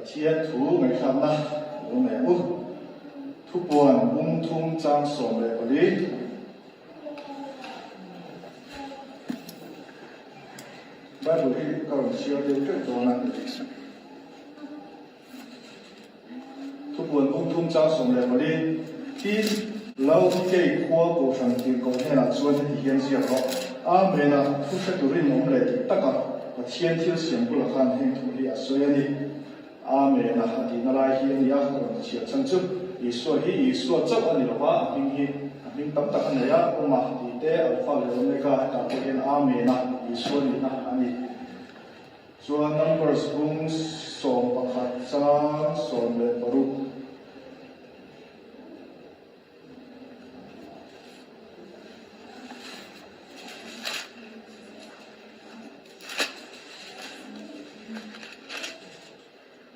Pathian thu ngaihthlakna lo nei ang u. Thupuan bung thum chang 14. Bible hi ka rawn chhiar deuh teuh dawn a. Thupuan bung thum chang 14. Tin, Laodikei khua Kohhran tirhkoh hnenah chuan heti hian ziak rawh, Amen a, thu hre turin awm leh dik taka Pathian thil siam bulah khan heng thu hi a sawi a ni. Amen a, a tihna lai hi a ni a, ka rawn chhiar chhan chu Isua hi Isua chauh a ni lo va, a hming hi a hming tam tak a nei a, Awma tih te, Alpha leh Omega, hetah pawh hian Amen a, Isua nihna a ni. Chuan Numbers bung 11 chang 16.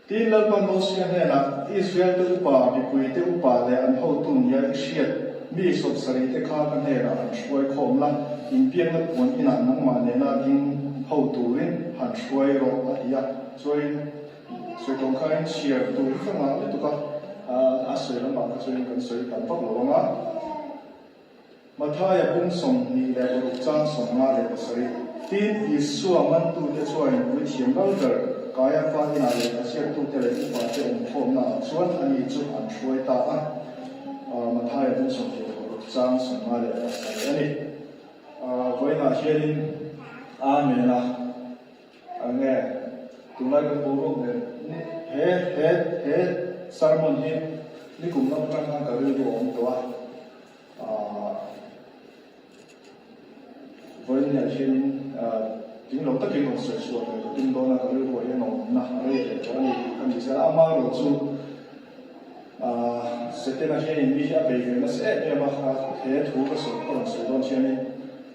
Tin, Lalpa Mosia hnenah, Israel-te upa, mipuite upa leh an hotu nia i hriat mi 70 te kha ka hnenah han hruai khawm la, inbiakna puan inah nangmah nena ding ho turin han hruai rawh, a ti a. Chuain sawi tawng khain chhiar tur hi ka ngah lutuk a, a sawi lamah kha chuanin kan sawi tam vak lo ang a. Mathaia pum 26 chang 57. Tin, Isua mantute chuanin puithiam lalber Kaiafa inah lehkha ziaktute leh upate awmkhawmnaah chuan ani chu an hruai ta a. Mathaia pum 26 chang 57 a ni. Vawiinah hianin Amen a nge tunlai kan boruak nen he he he sermon hi nikum lam atang khan ka rilru a awm tawh a. Vawiin hianin tling lo takin rawn sawi chhuah ve ka tum dawn a, ka rilruah hian a awmna a rei ve tawh a ni tih ka ni zel a. Amaherawh chu Setana hianin mi hi a bei ve nasa em em a, he thu ka sawi ka rawn sawi dawn hianin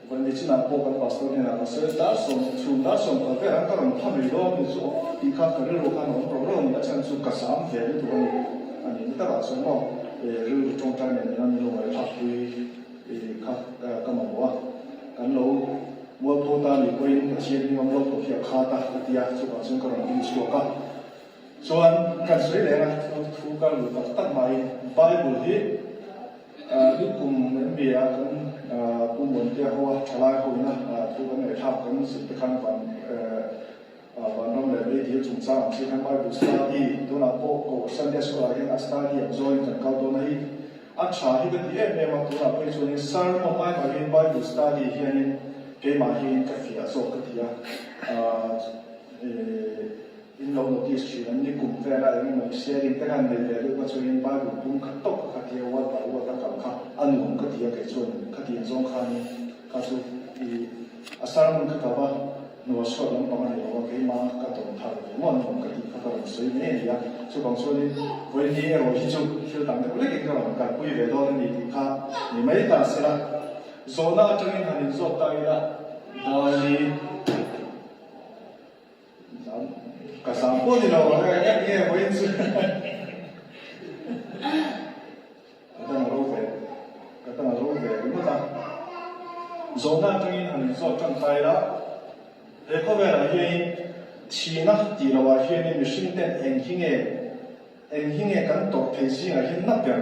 vawiin ni chinah pawh kan pastor hnenah ka sawi a, dar sawm chhun dar sawm kal velah ka rawn pha mai dawn a ni chu aw tih kha ka rilru khan a awm ro ro a ni, a chhan chu ka zam ve lutuk a ni a ni takah chuan maw. Rilru tawngtai nen nen a min lo ngaihthlakpui kha ka mamawh a, kan lo mualpho ta ni pawhin Pathian hi ngam lo tawh hi a khat a ka ti a, chuvang chuan ka rawn ding chhuak a. Chuan kan sawi leng a, thu thu ka luh tak tak hmain Bible hi ni kum em mi a kan Pu Muantea ho a thalai ho ina thu kan ngaihthlak kan zir te khan van Vanram leh Meidil chungchang ang chi khan Bible study tunah pawh Koh Sunday School ah hian a study ang zawngin kan kal dawn a hi a tha hi ka ti em em a, tunah phei chuanin sermon ai mah hian Bible study hianin keimah hi ka fiah zawk ka ti a, in lo notice thin an ni kum vela eng emaw sharing te khan nei ve deuh kha chuanin Bible pum khat tawk kha tia word by word a kal kha a nuam ka ti a kei chuan khatiang zawng khanin kha chu i a sermon kha ka va Nual suat lampang a ni lo a, keimah ka tawn thar ve maw nuam ka tih kha ka rawn sawi mai a ni a, chuvang chuanin vawiin erawh hi chu thil dang deuh lekin ka rawn kalpui ve dawn a ni tih kha ni mai ta se la, zawhna atangin han inzawt ta ila Dali ka zam pawh ni lo ang e, nge vawiin chu. Ka dang a ro ve, ka dang a ro ve ringawt a. Zawhna atangin han inzawt tan ta ila, he khawvelah hianin thihna tih lohah hianin mihring ten eng hi nge, eng hi nge kan tawrh theih zingah hian na ber?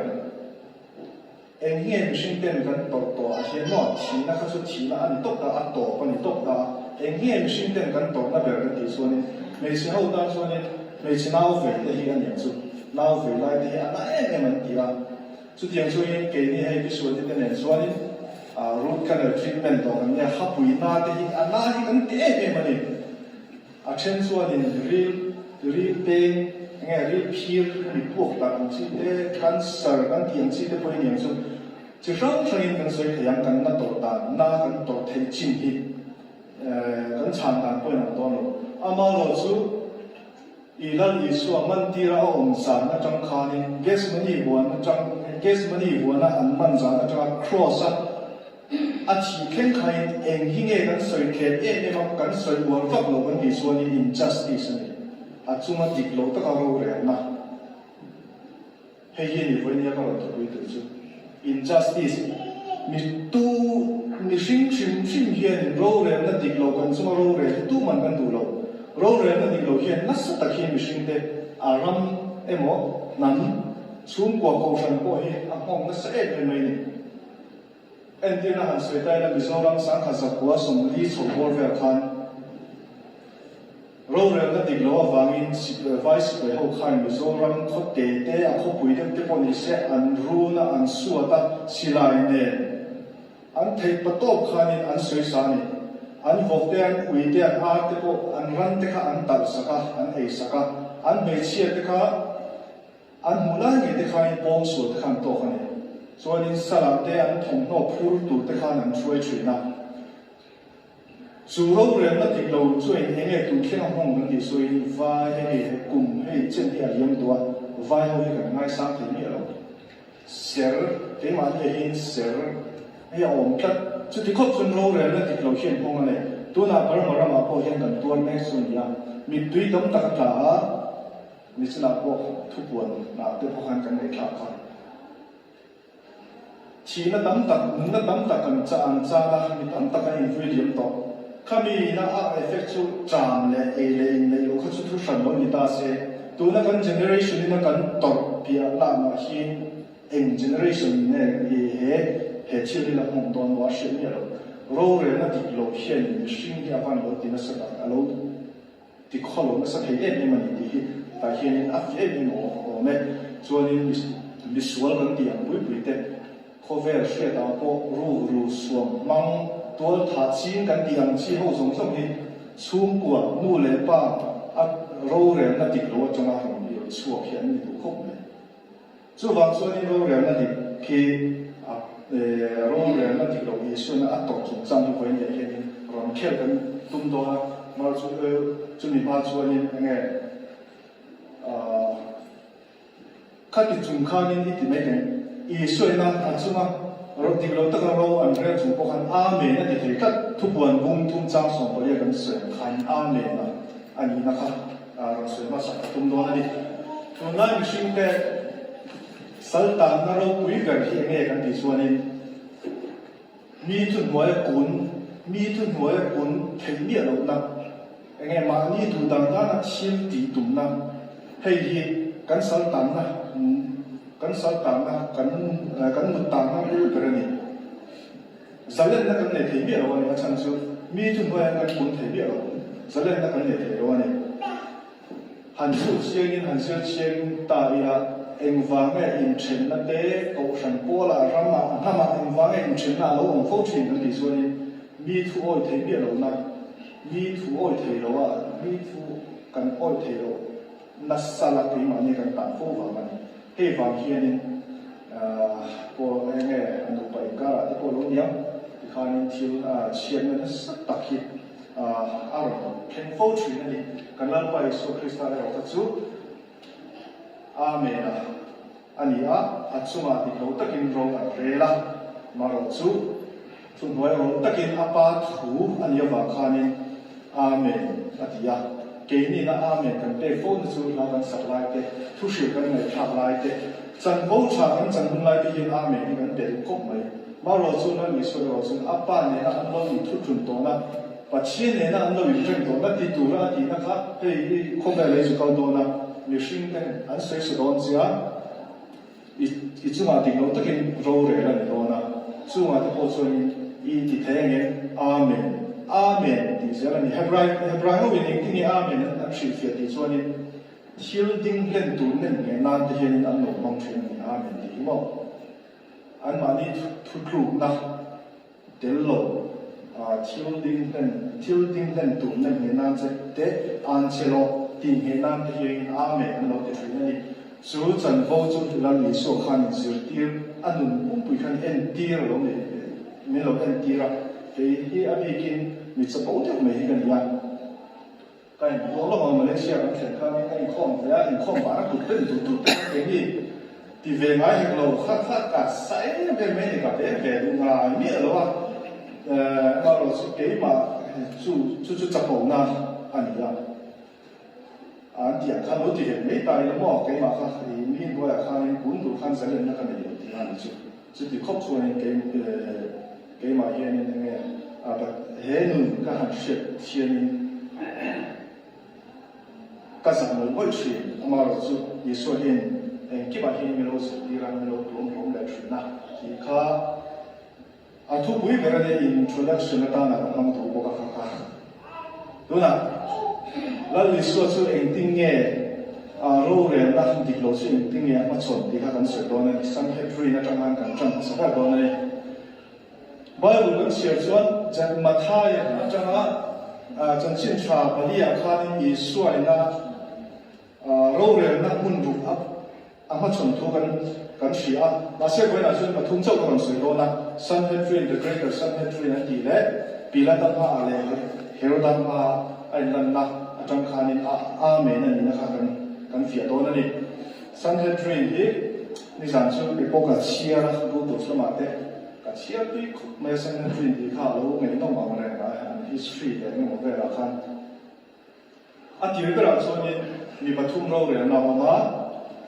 Eng hi nge mihring ten kan tawrh tawhah hian maw thihna kha chu thihna a ni tawp ta, a tawp a ni tawp ta a. Eng hi nge mihring ten kan tawrhna ber kan tih chuanin hmeichhe ho tan chuanin hmeichhe nau vei te hi a niang chu. Nau vei lai te hi a na em em an ti a, chutiang chuanin keini hei Bisuati te nen chuanin root canal treatment tawh kan nia, hapui na te hi a na hi kan ti em em a ni. A then chuanin ril ril peng enge ril phir hemi puak tak ang chi te, cancer kan tih ang chi te pawh hi niang chu chi hrang hrangin kan sawi thei ang, kan na tawrh dan, na kan tawrh theih chin hi kan chhan dan pawhin ang dawn lo. Amaherawhchu. I Lal Isua mantira a awm zan atang khanin Gethsemane huan atang Gethsemane huana an man zan atanga Kraws a a thih thleng khain eng hi nge kan sawi thlem em em a, kan sawi uar vak lo kan tih chuanin injustice a ni. A chunga dik lo taka rorelna. Hei hi a ni vawinia ka rawn thupui tur chu. Injustice, Mi tu mihring hrim hrim hianin rorelna dik lo kan chunga rorel hi tuman kan duh lo. Rorelna dik lo hian nasa tak hi mihringte. A ram emaw hnam chhungkua kohhran pawh hi a nghawng nasa em em mai a ni. Entirna han sawi ta ila Mizoram 1940 chho bawr vel khan rorelna dik lo avangin vai sipai ho khan Mizoram khaw te te a khawpui deuh te pawh ni se an run a an suat a silai nen an theih pa tawp khanin an sawi sa a ni. An vawk te an ui te an ar te pawh an ran te kha an talh sak a an ei sak a an hmeichhia te kha An hmuh lai ngei te khain pawngsual te kha an tawk a ni. Chuanin salah te an thawmhnaw phur tur te khan an hruai thin a. Chu rorelna dik lo chuain eng nge tun thleng a hmawng kan tih sawiin vai hei hei he kum hei chen hi a liam duh a, vai ho hi kan ngaisang thei miah lo. Ser, keimahni ah hian ser hei a awm tlat. Chuti khawp chuan rorelna dik lo hian hmawng a nei. Tunah Burma ramah pawh hian kan tuar mek chu a ni a. Mittui tam tak a tla a. Nichinah pawh thupuan hnah te pawh khan kan ngaihthlak kha. Thihna tam tak, nunna tam tak an chah an chan a, mi tam tak an invui liam tawh. Khami ina a effect chu ṭam leh ei leh inneih loh kha chu thu hran lo ni ta se, tuna kan generation ina kan tawrh piah lamah hian eng generation in nge i he he thil hi la hmawng dawn maw a hriat miah lo. Rorelna dik loh hian mihring hi a van lo ti nasa tak, a lo. Ti khaw lo nasa thei em em a ni tih hi tah hianin a fi em em awm e. Chuanin misual kan tih ang pui pui te, khawvel hriatah pawh rukru suam hmang tual thah ching kan tih ang chi ho zawng zawng hi chhungkua nu leh pa a rorelna dik lo atanga rawn irh chhuak hi an ni duh khawp mai. Chuvang chuanin rorelna dik khi a rorelna dik loh Isuana a tawrh chungchang hi vawiin hianin rawn khel kan tum dawn a, mar chu chumi hma chuanin enge khati chung khanin i ti mai teng Isuaina a chunga dik lo taka ro an rel chung pawh khan Amen a ti thei tlat, thupuan bung thum chang 14 kan sawi ang khanin Amen a a nihna kha. Rawn sawi hmasak ka tum dawn a ni. Tunlai mihringte sal tanna ropui ber hi enge kan tih chuanin mi thuhnuaia kun, mi thuhnuaia kun theih miah lohna, enge mahni duh dan dana thil tih tumna, hei hi kan sal tanna, kan sal tanna, kan kan mut tanna ril ber a ni. Zalenna kan nei thei miah lo a ni, a chhan chu mi chu hnuaiah kan kun thei miah lo, zalenna kan nei thei lo a ni. Han chhut chiangin han zir chiang ta ila, engvang nge inthenna te kohhran pawlah ramah hnamah engvang nge inthenna a lo awm fo thin kan tih chuanin mi thu awi thei miah lohna, mi thu awi thei lo a, mi thu kan awi thei loh nasa la keimahni kan tan fo vang a ni. Hei vang hianin pawh eng nge a nupa inkarah te pawh lo niang tikhanin thil chhiatna nasa tak hi a rawn thleng fo thin a ni. Kan Lalpa Isua Krista erawh kha chu Amen a a ni a, a chungah dik lo takin ro an rel a, marawh chu Thuhnuai rawn takin a Pa thu a nih avang khanin Amen a ti a. Keini'n a Amen kan pek fo na chu hla kan sak lai te, thuhrilh kan ngaihthlak lai te, chanvo tha kan chan hun lai te hian Amen hi kan pe duh khawp mai. Marawh chu Lal Isua erawh chuan a Pa nena an lo inthutlun tawhna, Pathian nena an lo inrem tawhna ti tura a tihna kha hei hi khawvel ei zu kal dawn a, mihring ten an sawi sa dawn che a. I chungah dik lo takin rorel a ni dawn a, chungah te pawh chuanin i ti thei ang em? Amen! Amen! tih zel a ni. Hebrai, Hebrai ho in engtin nge Amen an an hrilhfiah tih chuanin thil ding hlen tur nem ngheh nan te hianin an lo hmang thin a ni, Amen tih hi maw? Anmahni thutlukna. Tel lo, thil ding hlen, thil ding hlen tur nem ngheh nan che te an che lo tih ngheh nan te hiangin Amen an lo ti thin a ni. Chu chanvo chu Lal Isua khan in zirtir, a nun pumpui khan entir a lo ni, min lo entir a, kei hi a bikin mi chapo deuh mai hi ka ni a. Ka inkhawm lawk a, Malaysia kan thlen khanin ka inkhawm ve a, inkhawm vana kut ben duh duh te kha keini ti ve ngai hek lo, kha kha ka sa em em mai ni, ka veng ve duh ngai miah lo a, amaherawh chu keimah chu chu chu chapona a ni a, an tih ang khan lo ti ve mai ta ila maw, keimah kha i mi hnuaiah khanin kun tur khan zalenna ka nei lo tih a ni chu. Chuti khawp chuanin kei keimah hianin enge he nun ka han hriat thianin Ka zak mawlh mawlh thin. Amaherawhchu Isua hian engkimah hian min lo zirtir a, min lo tuam hlawm leh thin a tih kha a thupui ber a nia, introduction atana ka hmang duh bawk a kha kha. Tunah Lal Isua chu engtin nge a rorelna dik lo chu engtin nge a hmachhawn tih kha kan sawi dawn a ni. Sanhedrin atang khan kan tan hmasa ber dawn a ni. Bible kan chhiar chuan Matthaia atanga chanchin tha pali-ah khanin Isua ina rorelna hmun ruk a hmachhawn thu kan kan hria a. Mahse vawiinah chuan pathum chauh ka rawn sawi dawn a, Sanhedrin, the Greater Sanhedrin an tih leh Pilata hmaah leh Heroda hmaa a inlanna atang khanin a Amen a nihna kha kan kan fiah dawn a ni. Sanhedrin hi nizan chu kei pawh ka chhiar a, Google lamah te ka chhiar tui khawp mai a, Sanhedrin tih kha a lo ngaihnawm ang reng a, an history leh eng emaw velah khan. A tir berah chuanin mi pathum rorelna a awm a,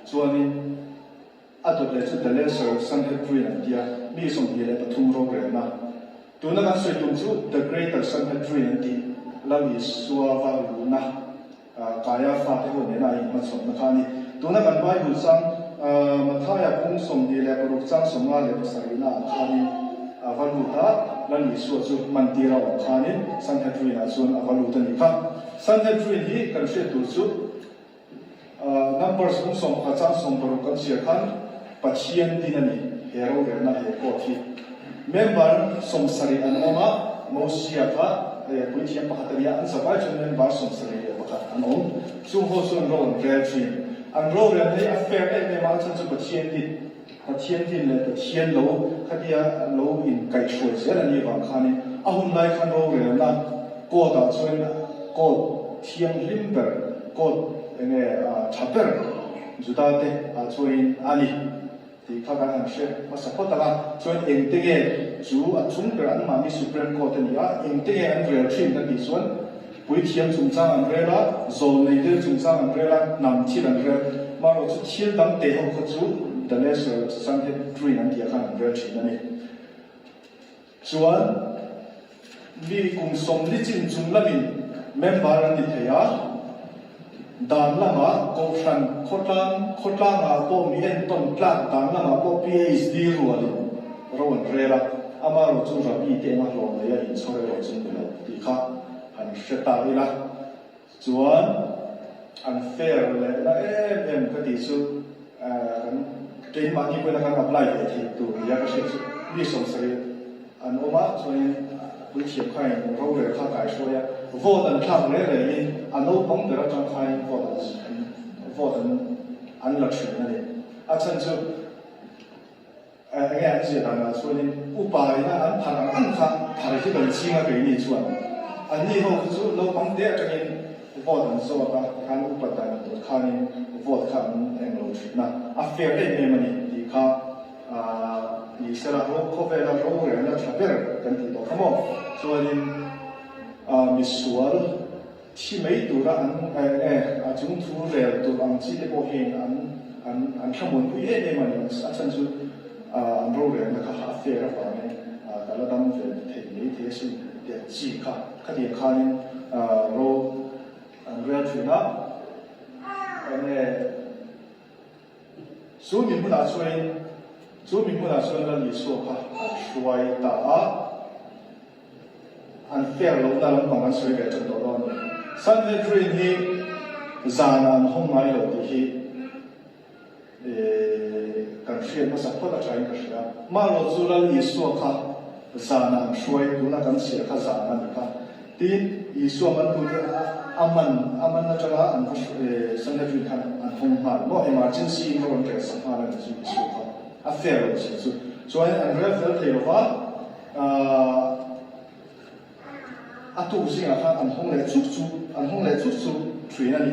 chuanin a dawt leh chu The Lesser Sanhedrin an tia, mi 23 rorelna. Tuna kan sawi tum chu The Greater Sanhedrin an tih, Lal Isua va luhna. Kaiafa te ho nena a inhmachhawnna kha a ni. Tuna kan Bible chang Matthaia pung 26 chang 57 ah khanin a va lut a, Lal Isua chu hmantir a awm khanin Sanhedrin ah chuan a va lut a nih kha. Sanhedrin hi kan hriat tur chu Numbers pung 11 chang 60 kan chhiar khan Pathian din a ni he rorelna he court hi. Member 70 an awm a, Mosia kha puithiam pakhat a ni a, an zavai chuan member 71 an awm. Chung ho chuan ro an rel thin. An rorelna hi a fair em em a, a chhan chu Pathian din, Pathian din leh Pathian lo khatia lo inkaihhruai zel a nih vang khanin a hun lai khan rorelna court ah chuan court thianghlim ber, court enge tha ber Juda te ah chuanin a ni. Tih kha kan han hre hmasa phawt ang a, chuan engte nge chu a chung ber anmahni Supreme Court a ni a, engte nge an rel thin ka tih chuan puithiam chungchang an rel a, zawlnei del chungchang an rel a, hnam thil an rel. Marawh chu thil dang teh ho kha chu The Lesser Sanhedrin an tih ah khan an rel thin a ni. Chuan mi kum 40 chin chung lamin member an ni thei a, dan lamah kohhran khawtlang khawtlangah pawh mi entawn tlak dan lamah pawh PhD rualin ro an rel a, amaherawh chu Rabbi te anga hlawm nei a inchhawr erawh chu ni lo tih kha han hre ta ila. Chuan an fair leh na em em ka tih chu kan keimahni pawhin a kan apply ve thei tur nia ka hriat chu mi 70 an awm a, chuanin puithiam khain rorel kha kai hruai a, vote an thlak reng rengin a naupang ber atang khain vote an vote an an la thin a ni. A chhan chu. Enge an zia danah chuanin upa ina an phar ang ang kha phar hi kan ching a keini chuan anni ho kha chu naupang te atangin vote an zawt a tikhan upa dan dawt khanin vote kha an eng lo thin a, a fair em em a ni tih kha ni sela khawvela rorelna tha ber kan tih tawh kha maw chuanin misual Thi mai tura an eng a chung thu rel tur ang chi te pawh hian an an an thlamuanpui em em a ni. A chhan chu an rorelna kha a fair avangin ka la dam ve thei mai thei asin tih chi kha khatiang khanin ro an rel thin a. Eng nge chu mi hmunah chuanin chu mi hmunah chuan Lal Isua kha an hruai ta a. An fair lohna lampang an sawi ve ṭan tawh dawn a ni. Sanhedrin hi zanah an hawng ngai lo tih hi kan hriat hmasa phawt a ṭhain ka hria. Marawh chu Lal Isua kha zanah an hruai, tuna kan chhiar kha zan a ni kha. Tin, Isua mantute a man a man aṭanga an va Sanhedrin khan an hawng nghal maw? Emergency in rawn rel sak nghal a ni chu Isua kha. A fair lo zia chu. Chuanin an rel fel thei lo va. A tuk zingah khan an hawng leh chuk chuk, an hawng leh chuk chuk thin a ni.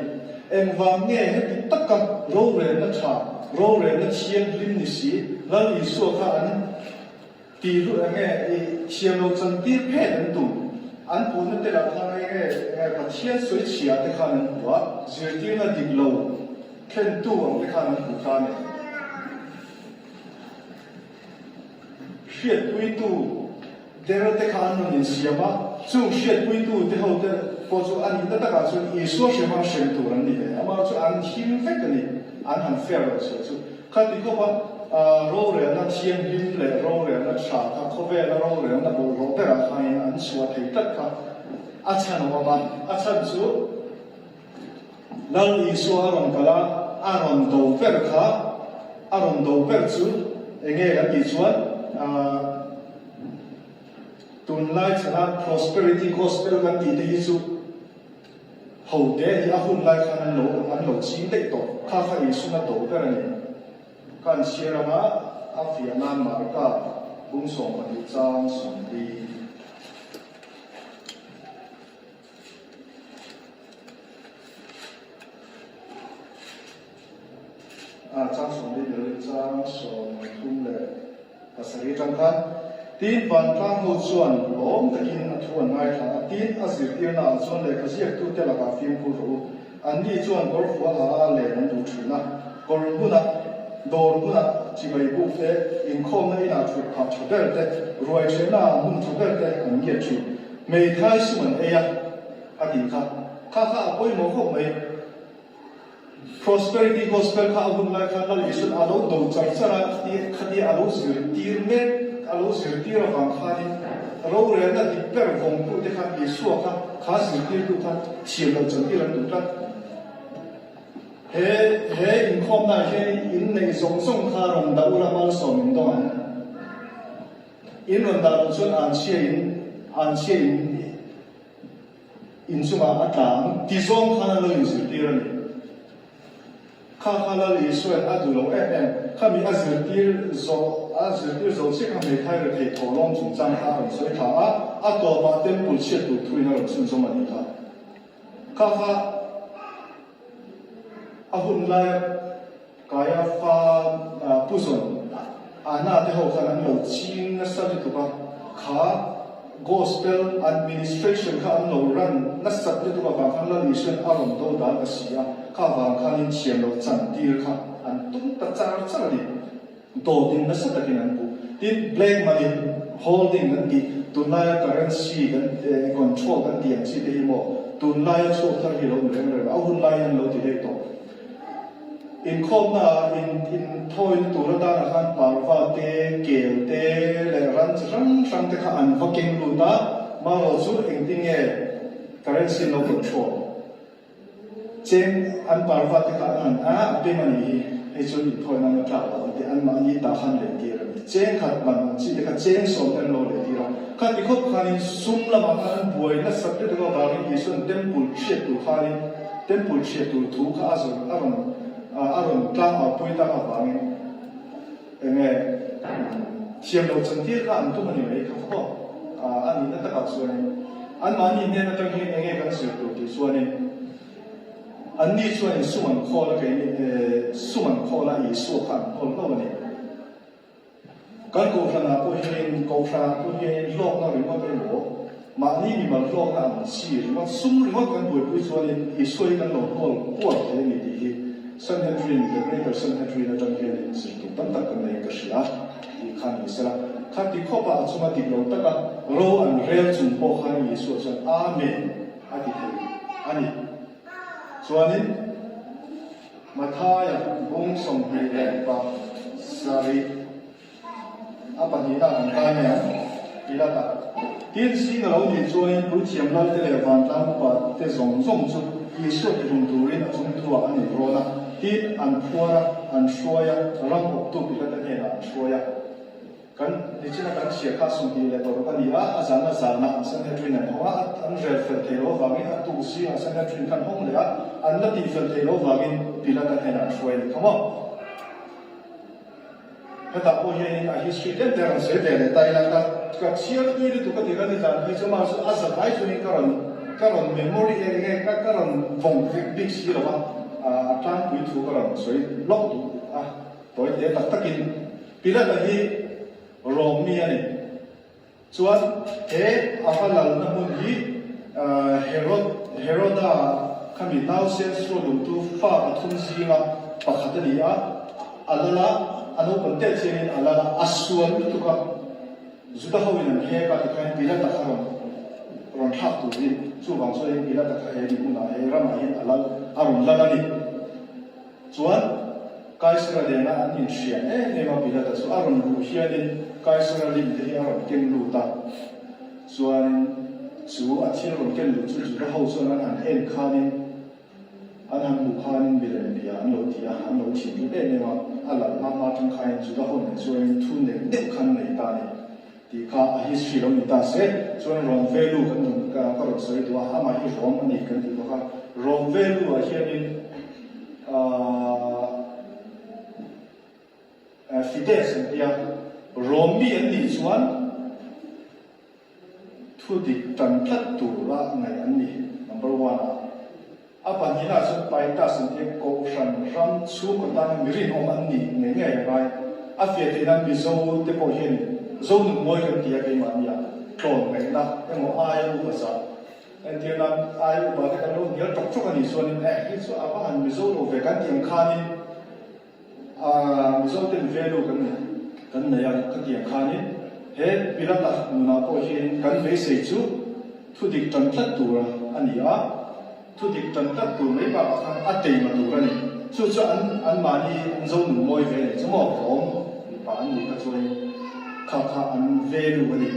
Engvang nge heti taka rorelna tha, rorelna thianghlim ni si, Lal Isua kha an tih luh eng nge i thiam lo chantir phet an tum? An puhna te lah khan eng nge Pathian sawi chhia te khan an hmu a, zirtirna dik lo thlentu ang te khan an hmu ta a ni. Hriatpuitu der te kha an rawn insiam a. Chung hriatpuitu te ho te pawh chu a nihna takah chuan Isua hrema hrem tur an ni ve. Amah chu an him vek a ni, an han fair loh chhiah chu. Khati khawpa rorelna thianghlim leh rorelna tha kha khawvela rorelna bawlhhlawh berah khain an chhuah thei tlat kha a chhan a awm a. A chhan chu Lal Isua a rawn kal a, a rawn do ber kha, a rawn do ber chu enge kan tih chuan Tunlai chhana Prosperity Gospel kan tih te hi chu ho te hi a hun lai khan an lo an lo ching daih tawh. Kha kha Isuna do ber a ni. Ka an chhiar anga a fiah nan Marka bung 12 chang 40. A chang 40 ni lovin chang 37 atang khan tin vantlang ho chuan lawm takin a thu an ngaithla a, tin a zirtirna ah chuan lehkha ziaktute lakah fimkhur rawh u. Anni chuan kawr fual ha a len an duh thin a, kawr hmuna, dawr hmuna chibai buk te, inkhawmna inah thut phah tha ber te, ruai thehna ah hmun tha ber te an ngiat thin. Hmeithai sum an ei a, a tih kha. Kha kha a pawimawh khawp mai. Prosperity Gospel kha a hun lai khan Lal Isuan a lo do char char a, khatia a lo zirtir mek, a lo zirtir avang khanin rorelna dik ber vawngtute khan Isua kha kha zirtirtu kha thiam loh chantir an duh tlat. He he inkhawmnaah hianin inneih zawng zawng kha rawn dah ula malsawm in dawng ang. In rawn dah loh chuan anchhia in anchhia in inchungah a tla ang ti zawng khan an lo inzirtir a ni. Kha kha Lal Isuain a duh lo em em, khami a zirtir zawh a zirtir zo chiah kha hmeithai rethei thawhlawm chungchang kha a rawn sawi thla a, a tawpah temple chhiat tur thuin a rawn chhunzawm a nih kha. Kha kha a hun laia Kaiafa Pu Zawn Ana te ho khan an lo ching nasa lutuk a, kha Gospel administration kha an lo run nasat lutuk avang khan Lal Isuan a rawn do dal ta si a, kha vang khanin thiam lo chantir kha an tum ta char char a ni. Dawtin nasa takin an puh. Tin, black money holding an tih, tunlaia currency kan control kan tih ang chi te hi maw tunlaia chhuak thar hi lo ni reng reng a, a hun lai hian lo ti daih tawh. Inkhawmnaah in inthawina tur atanah khan parva te, kel te leh ran chi hrang hrang te kha an va keng lut a, marawh chu engtin nge currency an lo control? Cheng an parva te kha an han a, a pem a nih hi, hei chu inthawi nan a tlak loh an ti, anmahni tah khan lehtir a ni. Cheng khat man ang chi te kha cheng sawm te an lo lehtir a, khati khawp khanin sum lamah khan an buai nasat lutuk avangin Isua'n temple chhiat tur khanin temple chhiat tur thu kha a zawn a rawn a rawn tlang au pui tak avangin enge thiam loh chantir kha an tum a ni mai kha khaw a nihna takah chuanin anmahni hnen atang hian enge kan zir tur tih chuanin anni chuanin sum an khawl a keini sum an khawl a Isua kha an khawl hlauh a ni. Kan kohhranah pawh hianin, kohhranah pawh hianin hlawkna ringawt emaw, mahni mimal hlawkna ang chi ringawt, sum ringawt kan buaipui chuanin Isua hi kan lo hnawl puar thei a ni tih hi Sanhedrin, the Greater Sanhedrin atang hianin zirtur tam tak kan neiin ka hria tih kha ni sela. Khati khawpa a chunga dik lo taka ro an rel chung pawh khan Isua chuan Amen a ti thei a ni. Chuanin. Mathaia bung 27 a pahnihna kan kai mai ang. Pilata tin zing a lo nih chuanin puithiam lalte leh vantlang upa te zawng zawng chu Isua tihlum turin a chung thuah an inrawn a, tin an phuar a, an hruai a, ram awptu Pilata hnenah an hruai a. Kan nichina kan chhiar kha 26 a ni a, a zana zanah Sanhedrin an hawng a, an rel fel thei lo avangin a tuk zingah Sanhedrin khan hawng leh a, an la tih fel thei lo avangin Pilata hnenah an hruai a ni kha maw. Hetah pawh hianin a history tlem te a rawn sawi ve leh ta ila ka ka chhiar tui lutuk a ti ka nizan phei chu mahse a za tlai chuanin ka rawn ka rawn memory eng enge ka ka rawn vawng vek bik si lo va, a tlangpui thu ka rawn sawi lawk duh a tawi te tak takin. Pilata hi Rom mi a ni. Chuan he a va lalna hmun hi Herod, Heroda khami nausen sualumtu fa pathum zinga pakhat a ni a, a lal a, a naupang teh chiangin a lal a, a sual lutuk a, Juda hoin an hek a, tikhain Pilata kha rawn. rawn thlak turin chuvang chuanin Pilata kha he mi hmunah he ramah hian a lal a rawn lal a ni. Chuan Kaisara nena an inhria em em a Pilata chu a rawn luh hianin Kaisara lim te hi a rawn ken lut a, chuanin chu a thil rawn ken luh chu Juda ho chuan an han en khanin An han hmuh khanin milem bia an lo ti a, an lo thinrim em em a, a lal hma hma atang khain Juda ho nen chuanin thu neuh neuh khan nei ta a ni tih kha a history lo ni ta se. Chuan Rom velu kan rawn ka rawn sawi duh a, amah hi Rom a ni kan tih bawk a, Rom velu ah hianin aah Fides an ti a, Rom mi an nih chuan Thu dik tan tlat tura ngaih an ni, number one ah. A pahnihna ah chuan Paitas an tia Kohhran ram chhungkaw tana mi rinawm an nih ngei ngei a ngai. A fiah theih nan Mizo te pawh hian Zonun mawi kan ti a keimahni ah tlawn ngaihna emaw aia upa zah entir nan aia upa te kan lo hnial tawk tawk a nih chuanin eh hi chu a va han Mizo lo ve kan tih ang khanin Mizo ten value kan nei kan nei a khatiang khanin he Pilata nunah pawh hian kan beisei chu thudik tan tlat tur a ni a, thudik tan tlat tur mai bakah khan a teima tur a ni. Chu chu an anmahni an zo nun mawi ve a nih chu maw rawm mipa an nih kha chuanin kha kha an value a ni.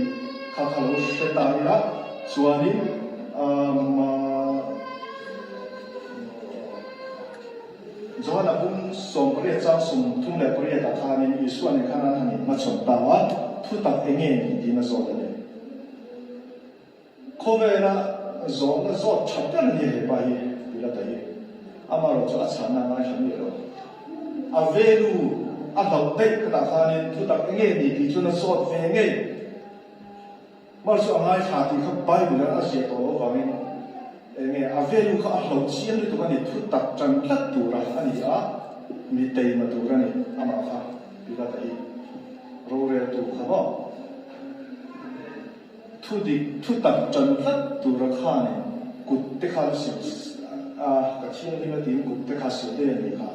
Kha kha lo hre ta ila chuanin Johana bum 18 chang 38 ah khanin Isua nen khan an han inhmachhawn ta a, thu tak eng nge ni tiin a zawt a ni. Khawvela zawhna zawt tha ber a ni he pa hi, Pilata hi. Amaherawh chu a chhanna a ngaithla miah lo. A velu a hlauh daih khatah khanin thu tak eng nge ni tih chuan a zawt ve ngei. Mar chu a ngaithla tih kha Bible a ziah tawh loh avangin eng nge a value kha a hlo chiang lutuk a ni, thu tak tan tlat tura a ni a, mi teima tur a ni amah kha Pilata hi roreltu kha maw thu dik thu tak tan tlat tura khanin kut te kha a sil a, ka thianghlim a tiin kut te kha a sil daih a nih kha.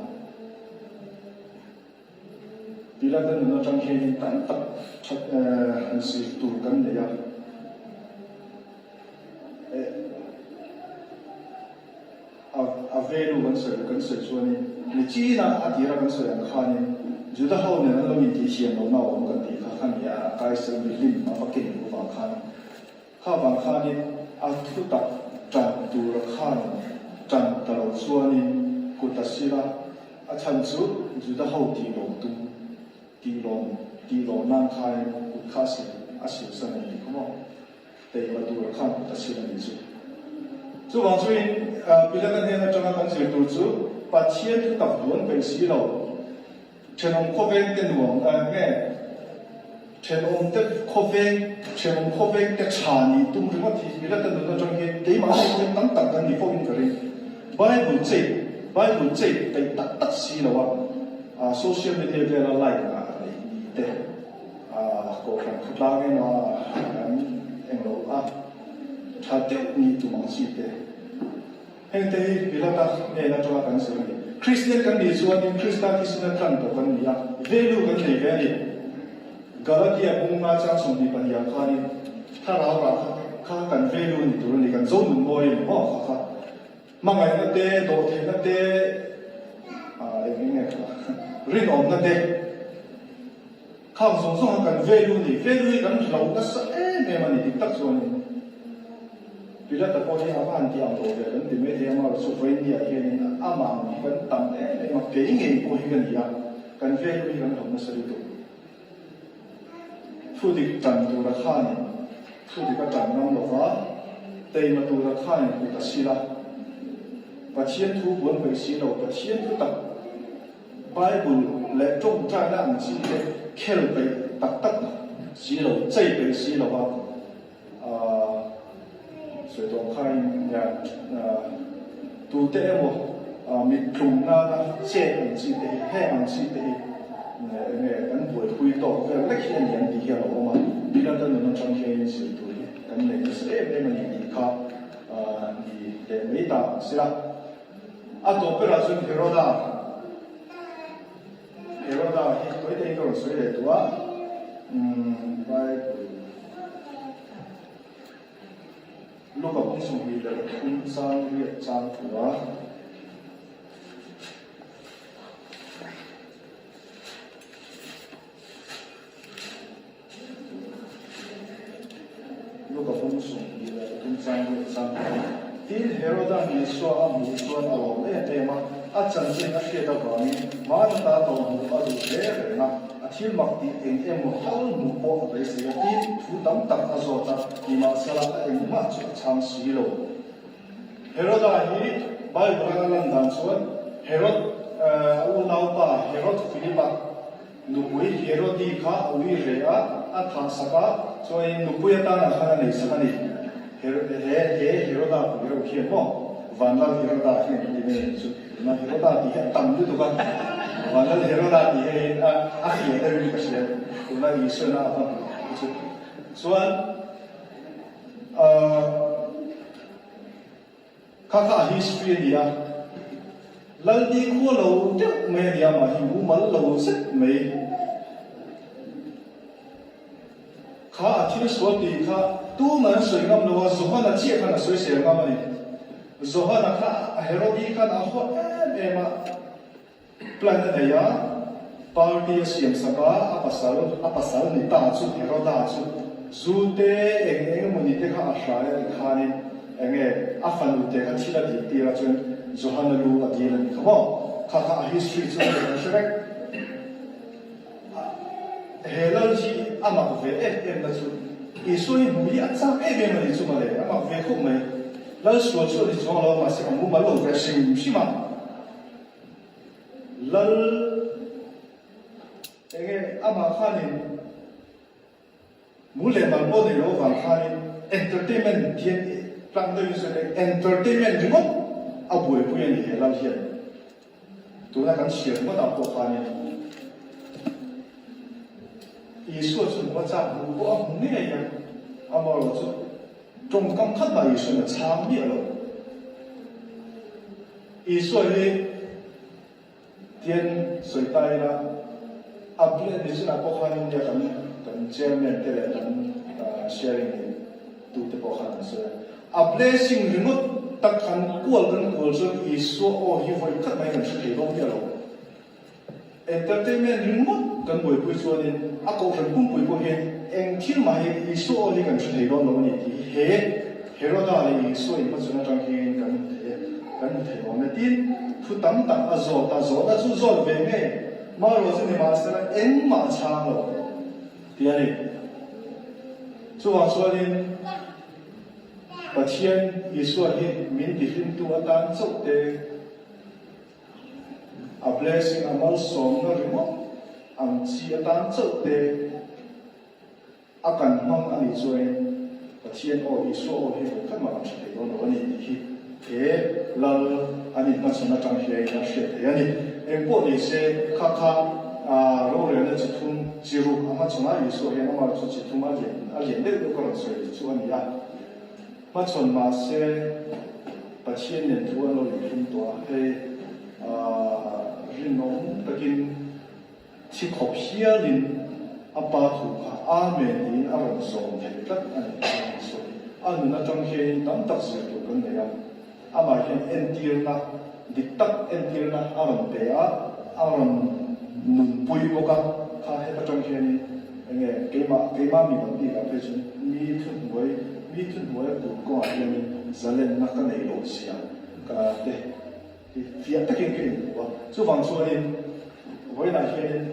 Pilata nun atang hianin tam tak that han zir tur kan nei a. A value kan sawi kan sawi chuanin Nichina a tira kan sawi ang khanin Juda ho nen an lo intihsiam lohna a awm kan tih kha kha nia a Kaiser mihlim a va ken luh avang khan Kha vang khanin a thutak tan tura khan tan ta lo chuanin kut a sil a, a chhan chu Juda ho tih lawm tum, tih lawm, tih lawm nan khanin kut kha a sil, a sil san a ni kha maw? Teima tura khan kut a sil a nih chu. Chuvang chuin Pilata hnen atanga kan zir tur chu Pathian thutak duan peih si lo. Thenawm khawveng te nuam nge? Thenawm te khawveng, thenawm khawveng te tha nih tum ringawt hi Pilata nun atang hian keimah ho hian tam tak kan ni fo in ka ring. Bible chei, Bible chei peih tak tak si lo a, social media vela like ah neih ni te, kohhran khawtlang emaw an englo a tha deuh nih tum ang chi te. Heng te hi Pilata hnen atanga kan zir a ni. Kristian kan nih chuanin Krista thisena tlan tawh kan ni a, value kan nei ve a ni. Galatia bung nga chang 22 ah khanin thlarau rah kha kha kan value ni tur a ni, kan zo nun mawi a ni maw kha kha. Hmangaihna te, dawhtheihna te, ah eng eng nge kha, rinawmna te. Khang zawng zawng kha kan value a ni. Value hi kan hlo nasa em em a ni dik tak chuanin Pilata pawh hi a va han ti ang lo ve kan ti mai thei a, amaherawh chu vawiin ah hianin amah ang hi kan tam em em a, kei ngei pawh hi ka ni a, kan value hi kan hlo nasa lutuk. Thu dik tan tura khanin thu dik a tan ngam lo va, teima tura khanin kut a sil a, Pathian thu buan peih si lo, Pathian thu tak, Bible leh tawngtaina ang chi te khel peih tak tak si lo, chei peih si lo a, sawi tawh khain tute emaw mittlum nana chet ang chi te hi, heng ang chi te hi eng nge kan buaipui tawk vel lek hi a ni ang tih hi a lo awm a, Pilata nun atang hianin zir tur hi kan nei nasa em em a ni tih kha ni leh mai ta ang sila. A tawp berah chuan Heroda, Heroda hi tawi takin ka rawn sawi leh duh a, umm Bible. Luka bung 23 chang riat chang kua. Luka bung 23 chang riat chang kua. Tin, Heroda'n Isua a hmuh chuan a lawm em em a, a chanchin a hriat avangin hmanata tawh hmuh a duh hle reng a, a thil mak tih eng emaw tal hmuh pawh a beisei a, tin, thu tam tak a zawt a, nimahsela a engmah chu a chhang si lo. Heroda hi Bible-a a lan dan chuan Herod a unaupa Herod Philip-a nupui Herodi kha a ui reh a, a thah sak a, chuanin nupui atana khan a nei sak a ni. He he Heroda pui reuh hian maw Vanlal Heroda hian an ti mai a nih chu. Tuna Heroda tih hi a tam lutuk a, Vanlal Heroda tih hi a a fiah deuhin ka hria. Tuna Isuana a va hmuh hi chu. Chuan. Kha kha a history a ni a, Lalti khua lo deuh mai a ni a, mah hi mumal lo zet mai. Kha a thil sual tih kha tumah an sawi ngam lo a, Johana chiah khan a sawi sel ngam a ni. Johana kha Herodi khan a haw em em a. Plan a nei a, party a siam sak a, a pasal, a pasal ni ta chu Heroda chu zu te eng eng emaw ni te kha a hrai a ti khanin eng nge a fanu te kha thil a dil tir a chuan Johana lu a dil a ni kha maw? Kha kha a history chu a ni kan hre vek. He lal hi a mak ve em em na chu Isua hi hmu hi a chak em em a ni chu mawle, a mak ve khawp mai. Lal sual chu a ni chuang lo a mahse a mumal lo ve hrim hrim a. Lal enge amah khanin mu leh mal pawh nei lo avang khanin entertainment hian tlang deuhin sawi daih entertainment ringawt a buaipui a ni he lal hian tuna kan chhiar ringawt ah pawh khanin Isua chu hmu a chak hmuh pawh a hmu ngei a amaherawhchu tawngkam khat mah Isua'n a chhang miah lo. Isua hi tian sawi ta ila, a ble nichinah pawh khan India kan kan chairman te leh kan sharing nei tu te pawh khan an sawi a, a blessing ringawt tak kan kual kan kual chuan Isua aw hi vawi khat mai kan hre thei dawn miah lo. Entertainment ringawt kan buaipui chuanin a kohhran pumpui pawh hian eng thil mah hi Isua aw hi kan hre thei dawn lo a ni tih hi he Heroda leh Isua inhmachhawn atang hian kan hmu thei e, kan hmu thei awm e. Tin, thu tam tak a zawt a, zawhna chu zawt ve ngei marawh chu nimahsela engmah a chhang lo tih a ni. Chuvang chuanin Pathian Isua hi min tihlimtu atan chauh te, A blessing a malsawmna ringawt ang chi atan chauh te a kan hmang a nih chuanin Pathian aw, Isua aw hi vawi khat mah kan hre thei dawn lo a ni tih hi he Lal an inhmachhawn atang hiain a hriat theih a ni. Engpawh ni se kha kha rorelna chi thum, chi ruk a hmachhawn a, Isua hian amah chu chi thum a lian a lian deuh deuh ka rawn sawi chu a ni a. Hmachhawn mahse Pathian nen thu an lo inhlum tawh a, hei rinawm takin thi khawp hialin a pa thu kha Amen tiin a rawn zawm thei tlat a ni tih an sawi. A nun atang hianin tam tak zir tur kan nei a, amah hian entirna dik tak entirna a rawn pe a, a rawn nunpui bawk a, kha heta tang hianin enge keimah keimah mi ban bikah phei chuan mi thuhnuai mi thuhnuai a tur kawngah hianin zalenna ka nei loh zia ka te hi fiah takin ka inhmu a, chuvang chuanin vawiinah hianin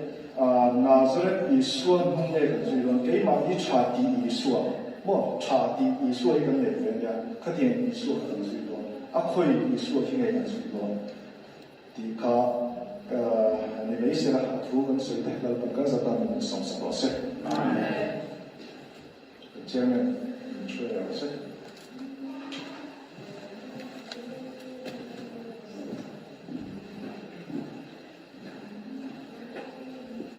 Nazareth Isua hnung nge kan zui dawn keimah hi tha tih Isua maw tha tih Isua hi kan nei ve ania khatiang Isua kha kan zui dawn a khawi Isua khi nge kan zui dawn. Tih kha ni mai se la, a thu kan sawi te Lalpan kan zat a min sawmsak rawh se. Amen. Kan Chairman.